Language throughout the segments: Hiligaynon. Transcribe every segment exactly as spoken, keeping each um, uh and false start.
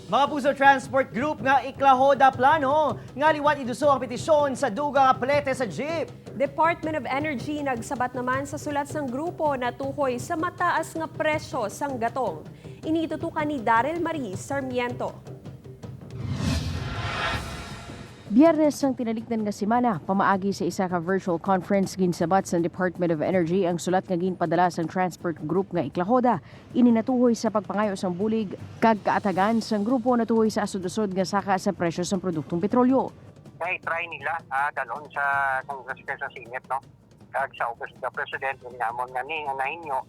Mga puso, Transport Group nga Iklahoda plano nga liwat iduso ang petisyon sa dugang nga plete sa jeep. Department of Energy nagsabat naman sa sulat sang grupo natuhoy sa mataas nga presyo sang gatong. Ini itutukan ni Daryl Marie Sarmiento. Biyernes sang tinalikdan nga semana, pamaagi sa isa ka virtual conference, ginsabat sang Department of Energy ang sulat nga ginpadala sang Transport Group nga Iklahoda. Ini natuhoy sa pagpangayo sang bulig kag kaatagan sang grupo natuhoy sa asod-asod nga saka sa presyo sang produktong petrolyo. Na-try nila ah, dalhon sa Congress kag sa Senate, no? Kag sa Office of the President, ginamon nga ni nga nahinyo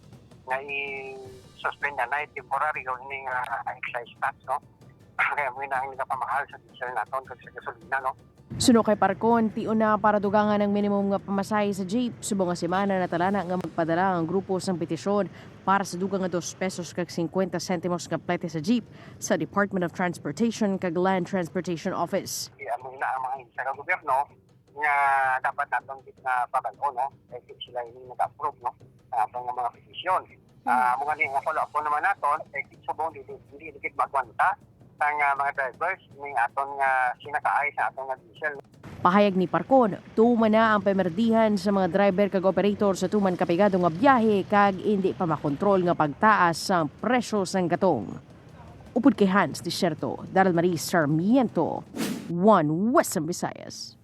nga i-suspend na na temporaryo ini nga excise tax, no? Kaya mo na ang nagapamahal sa diesel naton kag sa gasolina, no? Suno kay Parcon, tion na para dugangan ang minimum nga pamasahe sa jeep. Subong nga semana, natalana nga magpadala ang grupo sang petisyon para sa dugang nga dos pesos kag singkwenta sentimos nga plete sa jeep sa Department of Transportation kag Land Transportation Office. Kaya mo na ang mga ahensya sa gobyerno nga dapat naton gid na pabal-on, no? Kay sila ini nag-approve, no? Sa aton nga mga petisyon. Ah, mo nga ni nga follow-up naman naton, kay subong dili dili gid magwanta sang ah, mga drivers ning aton nga sinakaay sa aton nga diesel. Pahayag ni Parcon, tuman na ang pamerdihan sa mga driver kag operator sa tuman kapigado nga biyahe kag indi pa makontrol nga pagtaas sa presyo sang gatong. Upod kay Hans Desierto, Daryl Marie Sarmiento, One Western Visayas.